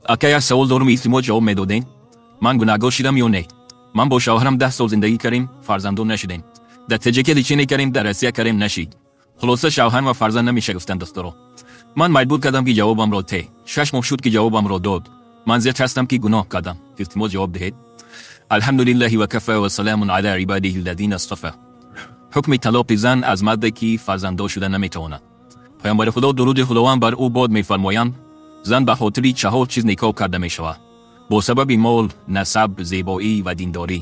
Ака, як савол дорум, илтимос, ҷавоб медодем. Ман гунаҳгор шидам ё не? Ман бо шавҳарам 10 сол зиндагӣ кардем, фарзанддор нашудем. Дар Таҷикия лечение кардем, дар Россия кардем, нашид. Хулоса, шавҳар ва фарзанд намеша гуфтан духтуро. Ман маҷбур кардам, ки ҷавобамро те. 6 моҳ шуд, ки ҷавобамро дод. Ман зиқ ҳастам, ки гуноҳ кардам. Илтимос, ҷавоб диҳед. الحمد لله وكفى وسلام على عباده الذين اصطفى. Ҳукми талоқи зан аз марде, ки фарзанддор шуда наметавонад. Паёмбари Худо, дуруди Худованд бар ӯ бод, мефармоянд: зан ба хотири чаҳор чиз никоҳ карда мешавад: бо сабаби мол, насаб, зебоӣ ва диндорӣ.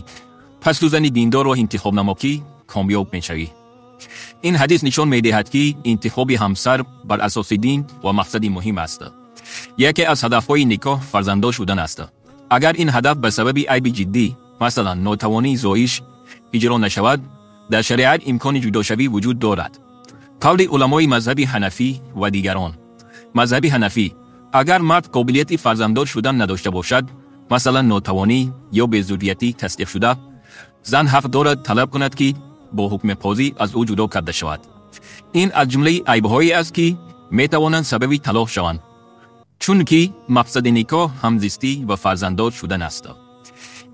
Пас ту зани диндорро интихоб намо, ки комёб мешавӣ. Ин ҳадис нишон медиҳад, ки интихоби ҳамсар бар асоси дин ва мақсади муҳим аст. Яке аз ҳадафҳои никоҳ фарзанддор шудан аст. Агар ин ҳадаф ба сабаби айби ҷиддӣ, масалан нотавонии зоиш, иҷро нашавад, дар шариат имкони ҷудошавӣ вуҷуд дорад. Қавли уламои мазҳаби ҳанафӣ ва дигарон. Мазҳаби ҳанафӣ: агар мард қобилияти фарзанддор шудан надошта бошад, масалан нотавонӣ ё безурриятӣ тасдиқшуда, зан ҳақ дорад талаб кунад, ки бо ҳукми қозӣ аз ӯ ҷудо карда шавад. Ин аз ҷумлаи айбҳое аст, ки метавонанд сабаби талоқ шаванд, чунки мақсади никоҳ ҳамзистӣ ва фарзанддор шудан аст.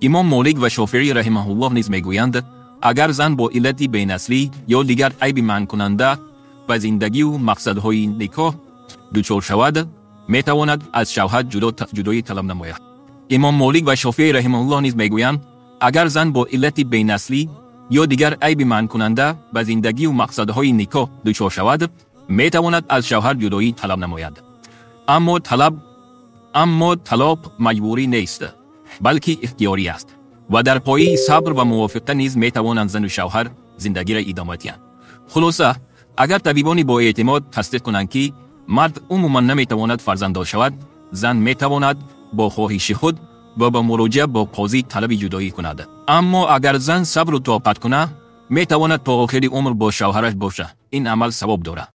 Имом Молик ва Шофеӣ раҳимаҳуллоҳ низ мегӯянд: агар зан бо иллати бенаслӣ ё дигар айби манъкунанда ба зиндагию мақсадҳои никоҳ дучор шавад, метавонад аз шавҳар ҷудоӣ талаб намояд. Имом Молик ва Шофеӣ раҳимаҳуллоҳ низ мегӯянд: агар зан бо иллати бенаслӣ ё дигар айби манъкунанда ба зиндагию мақсадҳои никоҳ дучор шавад, метавонад аз шавҳар ҷудоӣ талаб намояд. Аммо талоқ маҷбурӣ нест, балки ихтиёрӣ аст ва дар пояи сабр ва мувофиқа низ метавонанд зану шавҳар зиндагиро идома диҳанд. Хулоса, агар табибони боэътимод тасдиқ кунанд, ки мард умуман наметавонад фарзанддор шавад, зан метавонад бо хоҳиши худ ва бо муроҷиа бо қозӣ талаби ҷудоӣ кунад. Аммо агар зан сабру тоқат кунад, метавонад то охири умр бо шавҳараш бошад. Ин амал савоб дорад.